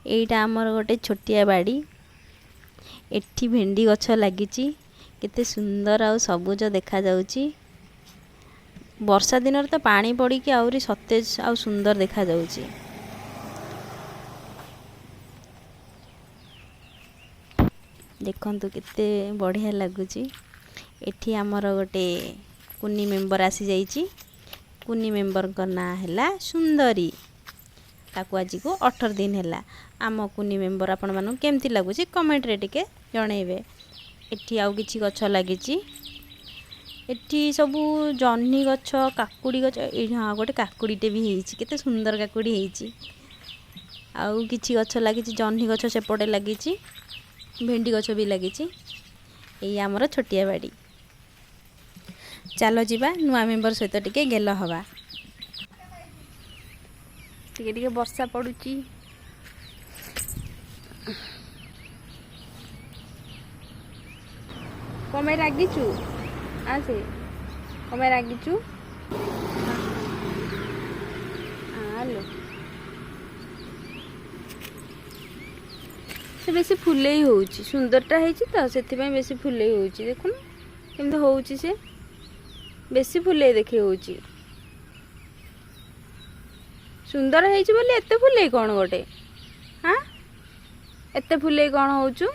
ଏଇଟା ଆମର ଗୋଟେ ଛୋଟିଆ ବାଡ଼ି। ଏଠି ଭେଣ୍ଡି ଗଛ ଲାଗିଛି, କେତେ ସୁନ୍ଦର ଆଉ ସବୁଜ ଦେଖାଯାଉଛି। ବର୍ଷା ଦିନରେ ତ ପାଣି ପଡ଼ିକି ଆହୁରି ସତେଜ ଆଉ ସୁନ୍ଦର ଦେଖାଯାଉଛି। ଦେଖନ୍ତୁ କେତେ ବଢ଼ିଆ ଲାଗୁଛି। ଏଠି ଆମର ଗୋଟେ କୁନି ମେମ୍ବର ଆସିଯାଇଛି। କୁନି ମେମ୍ବରଙ୍କ ନାଁ ହେଲା ସୁନ୍ଦରୀ। ତାକୁ ଆଜିକୁ 18 ଦିନ ହେଲା। ଆମ କୁନି ମେମ୍ବର ଆପଣମାନଙ୍କୁ କେମିତି ଲାଗୁଛି କମେଣ୍ଟରେ ଟିକେ ଜଣେଇବେ। ଏଠି ଆଉ କିଛି ଗଛ ଲାଗିଛି। ଏଠି ସବୁ ଜହ୍ନି ଗଛ, କାକୁଡ଼ି ଗଛ। ଏଇ ହଁ, ଗୋଟେ କାକୁଡ଼ିଟେ ବି ହେଇଛି, କେତେ ସୁନ୍ଦର କାକୁଡ଼ି ହେଇଛି। ଆଉ କିଛି ଗଛ ଲାଗିଛି, ଜହ୍ନି ଗଛ ସେପଟେ ଲାଗିଛି, ଭେଣ୍ଡି ଗଛ ବି ଲାଗିଛି। ଏଇ ଆମର ଛୋଟିଆ ବାଡ଼ି। ଚାଲ ଯିବା ନୂଆ ମେମ୍ବର ସହିତ ଟିକେ ଗେଲ ହବା। ଟିକେ ଟିକେ ବର୍ଷା ପଡ଼ୁଛି। କଣ ପାଇଁ ରାଗିଛୁ? ଆସେ, କଣ ପାଇଁ ରାଗିଛୁ? ଆଲୋ, ସେ ବେଶୀ ଫୁଲେଇ ହେଉଛି। ସୁନ୍ଦରଟା ହେଇଛି ତ ସେଥିପାଇଁ ବେଶୀ ଫୁଲେଇ ହେଉଛି। ଦେଖୁନୁ କେମିତି ହେଉଛି, ସେ ବେଶୀ ଫୁଲେଇ ଦେଖେଇ ହେଉଛି। ସୁନ୍ଦର ହେଇଛି ବୋଲି ଏତେ ଫୁଲେଇ କ'ଣ ଗୋଟେ? ହାଁ, ଏତେ ଫୁଲେଇ କ'ଣ ହେଉଛୁ?